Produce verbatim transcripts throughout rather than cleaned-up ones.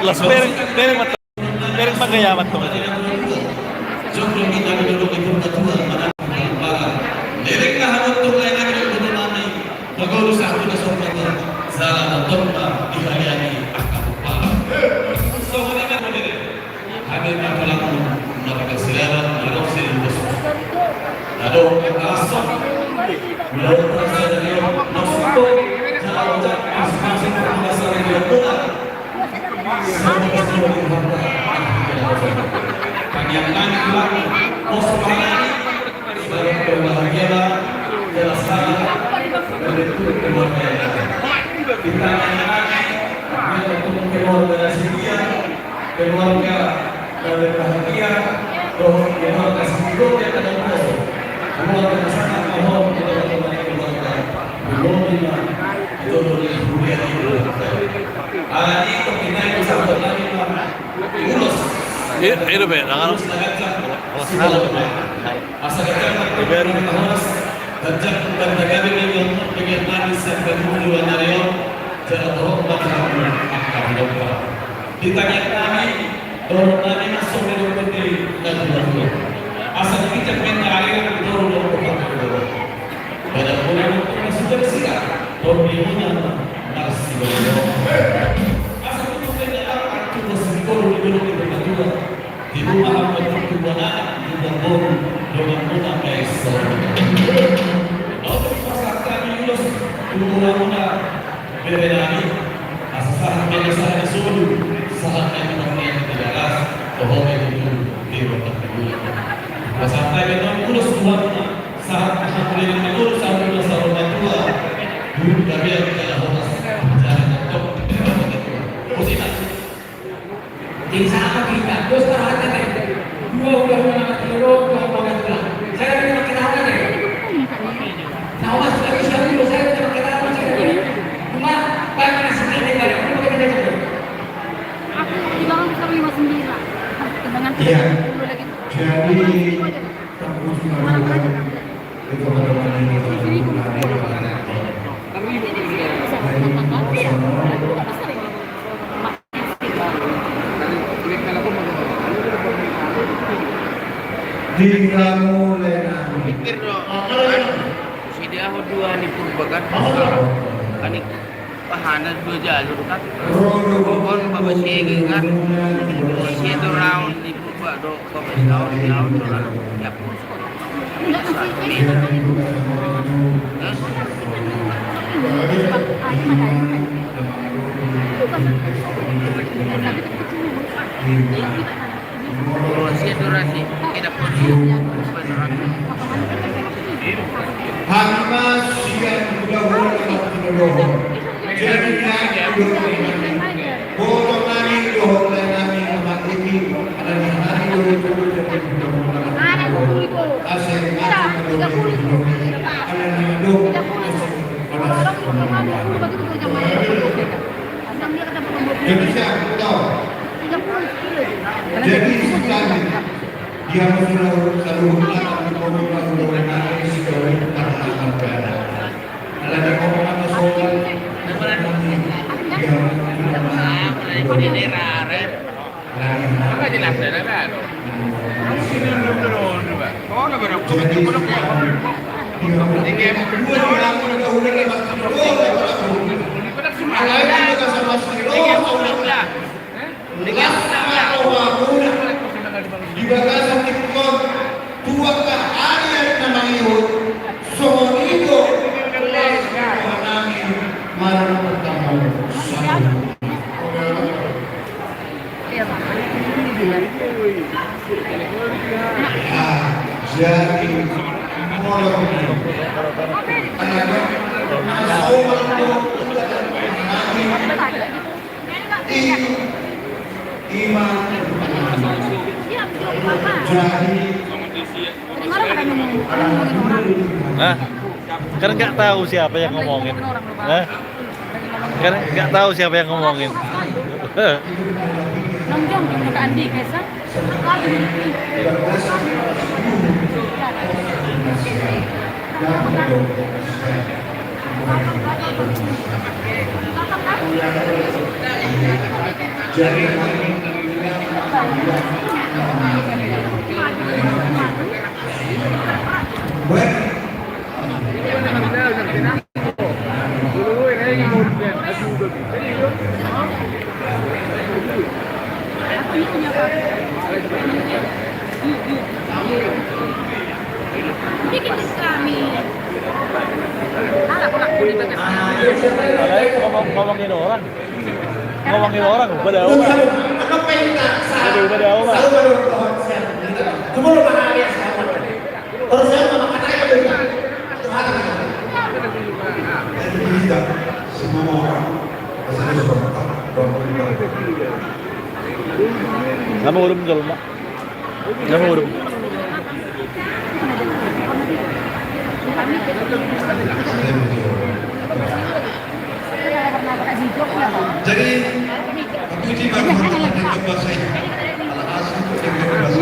Las bereng, bereng mata. Bereng ma gaya mata. Hami ma tulang na marga Silaban, na ro sian Bos. Adong angka las on, molo asa dari on, maksudku, jala ucap masing-masing pangalasan di Ambon. Sama-sama di Ambon. Tangiang nami tulang, pos parani, sebagai keluarga, jelas saja, membentuk keluarga yang ada. Kita tangiang nami, membentuk keluarga yang setia, keluarga yang berbahagia, dohot keluarga sitirup yang ada kuasa. Keluarga na sangat mahal, keluarga, keluarga. Keluarga, keluarga. Alani, kok kita yang bisa berlari, Pak? Ulos. Iya, iya, Pak. Ulos na ganjang. Ulos na ganjang. Asa ganjang, Pak. Ganjang, Pak. Ganjang, Pak. Ganjang, Pak. Ganjang, Pak. Jala torop ma jala muruk angka na didok. Di tangiang nami, dohot nami masuk di dohot di natua-tua. Asa di kijang men na air di dohot dohot dohot. Badan muna dohot na suka di sira, dohot di muna na suka di sira. Asa di muna na air di dohot di dohot di natua. Di rumah hamba tubuan anak, tubuan boru, dongan muna kaisa. Lalu pasahat hami ulos tu muna-muna bere nami, asa sahat ma na sahat ni solu, sahat ma na sahat ni tiga belas, dohot ma i tu di rumah tubuan. Pasahat hami ulos tu hamuna, sahat ma na sahat ni solu, sahat ma na sahat ni tua, guru gabe jala horas, jala tetap di rumah tubuan. Jadi sama kita, dos parhata teh. Dua udah udah nama telo, dua udah udah. Saya udah pakai tangan teh. Nah, mas, lagi saya dulu, saya udah pakai tangan, saya udah. Cuma, banyak nasi teh, teh, teh. Cuma kita jaga. Aku di bawah bisa lima sembilan. Dengan iya. Dulu lagi. Jadi, tak butuh itu pada mana ini. Di ramu lenang. Pikir do. Sidi aho dua ni Purba kan. Kan i pahana dua jalur kan. Pokon babasege kan. Situ raun di Purba do babasege raun do. Ya. Hami ma sian hulahula na martinodohon. Jadi nami dohot nami. Boto nami dohot lae nami na mangihut. Alani nami dohot dohot jadi hulahula na martinodohon. Asa nami dohot dohot. Alani dohot. Jadi siapa tahu? Jadi sekarang dia masih tahu saluhutna kami komitmen dohot nami si Dawid karena akan berada. Alani komitmen soal dia masih tahu. Di bagasan tingki on, tu angka ari-ari na mangihut, songon i do las ni roha nami marhite hamu saluhutna. Jadi molo na somal do i, i ma. Jadi Hah? Kan nggak tahu siapa yang ngomongin. Hah? Kan nggak tahu siapa yang ngomongin. Alai ngomong, ngomongin orang. Ngomongin orang, upa dao. Upa dao, upa dao, Pak. Nama urung jolma? Nama urung? Jadi, aku ini baru mendengar bahasa ini. Ala asli itu dengar bahasa.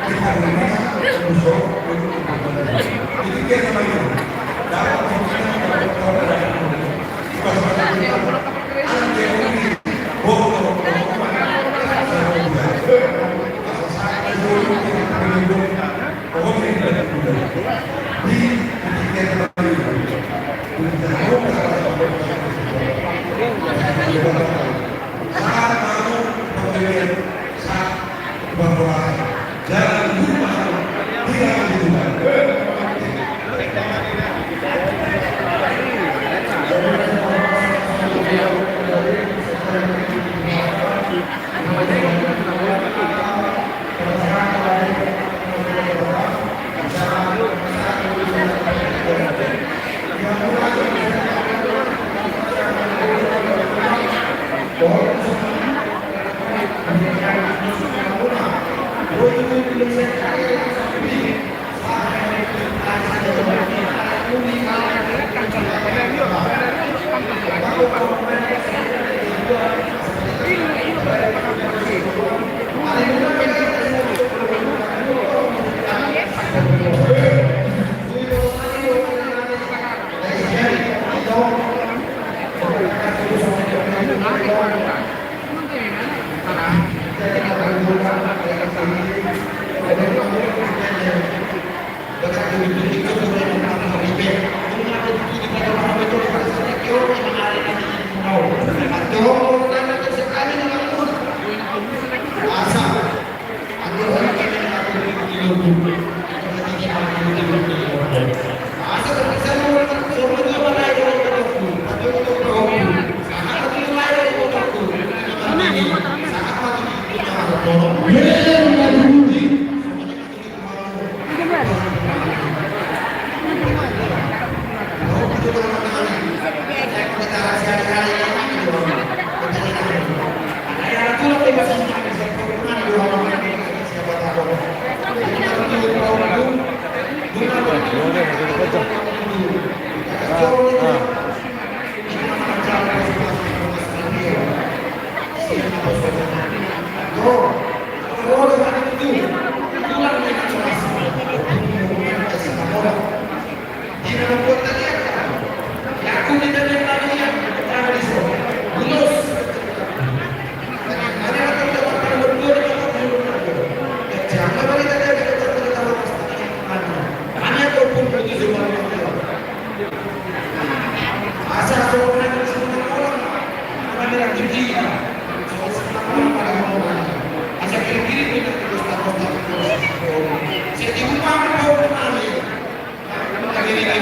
Di hamu, lagi. Untuk, untuk,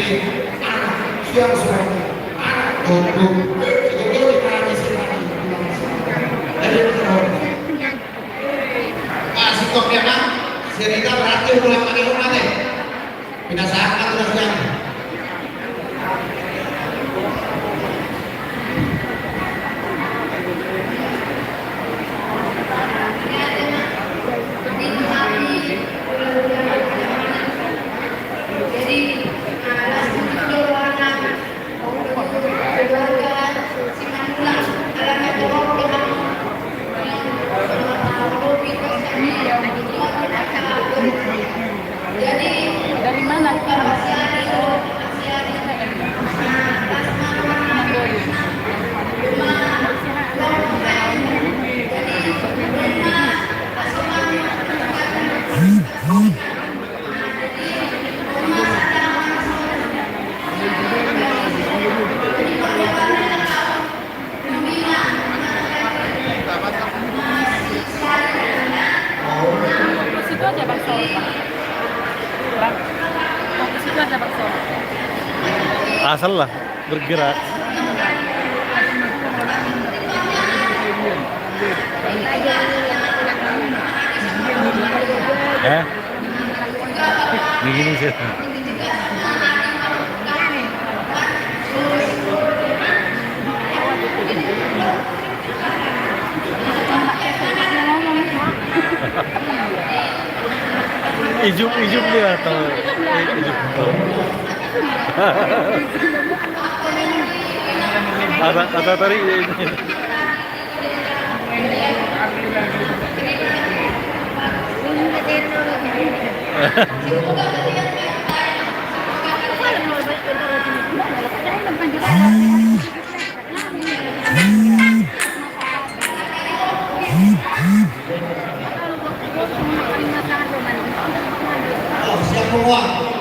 Anak, siang suami, anak, jomblo, jomblo di kami sekali. Jadi, kita hormat. Ah, si Tok ya, Bang. Si Rita berarti ulang pakai rumah deh. Pinasahat ma tu na sian. Dari mana? Fokus itu aja, Bang Sol, Bang. Bang, fokus itu aja, Bang Sol. Asal lah, bergerak. Eh? Begini sih. Ijuk, ijuk dia atau ijuk. Ada, ada tadi. Siap semua.